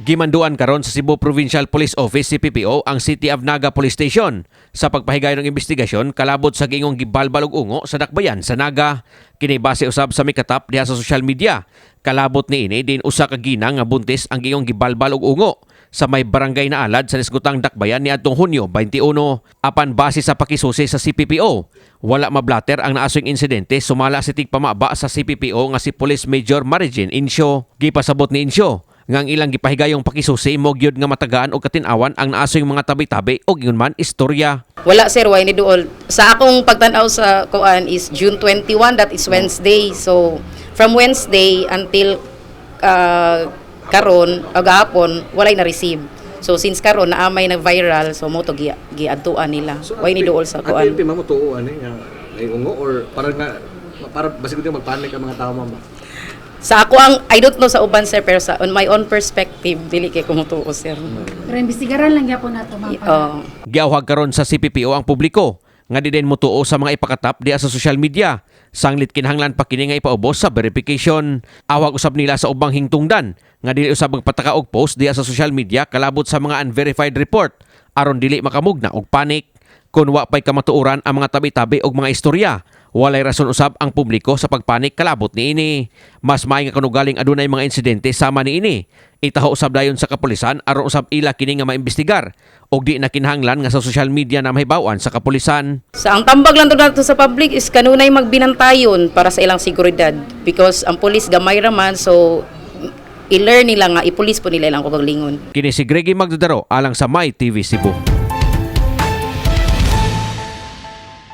Gimanduan karon sa Cebu Provincial Police Office, CPPO, ang City of Naga Police Station sa pagpahigayon ng investigasyon kalabot sa giingong gibalbal og ungo sa dakbayan sa Naga. Kini base usab sa mikatap diha sa social media. Kalabot niini din usa ka ginang nga buntis ang giingong gibalbal og ungo sa may barangay Naalad sa nisgutang dakbayan niadtong Hunyo 21. Apan base sa pakisusi sa CPPO, wala mablater ang naasoyng insidente, sumala sa tigpamaba sa CPPO nga si Police Major Marijin Incio. Gipasabot ni Incio nga ang ilang gipahigayong pakisusi mo gyud nga matagaan og katin-awan ang naasoyng mga tabi-tabi og ingon man istorya. Wala, sir, why ni duol. Sa akong pagtan-aw sa kuan is June 21, that is Wednesday. So from Wednesday until karon o gahapon, walay na-receive. So since karon naa may nag-viral, so mo to giadtuan nila. Why ni duol sa kuan. At mo tuo ani nga may ungo or para nga para basig ko magpanik ang mga tao, ma'am ba? Sa ako ang I don't know sa uban, sir, pero sa on my own perspective, dili kay ko motuo, sir. Pero imbestigaran lang gyapon nato, ma'am. Oh. Giawhag karon sa CPPO ang publiko nga di din motuo sa mga ipakatap diha sa social media. Sanglit kinahanglan pa kini nga ipaubos sa verification. Awag usab nila sa ubang hingtungdan nga dili usab magpataka og post diha sa social media kalabot sa mga unverified report aron dili makamugna og panic. Kung wa pa'y kamatuoran ang mga tabi-tabi og mga istorya, walay rason usab ang publiko sa pagpanik kalabot niini. Mas maay nga kanugaling adunay mga insidente sama niini, itaho usab dayon sa kapulisan aron usab ila kini nga maimbestigar og di na kinahanglan nga sa social media na mahibaw-an sa kapulisan. Sa ang tambag lang to nato sa public is kanunay magbinantayon para sa ilang seguridad because ang police gamay ra man, so i-learn nila nga ipulis po nila ilang kagalingon. Kini si Greggy Magdadaro alang sa My TV Cebu.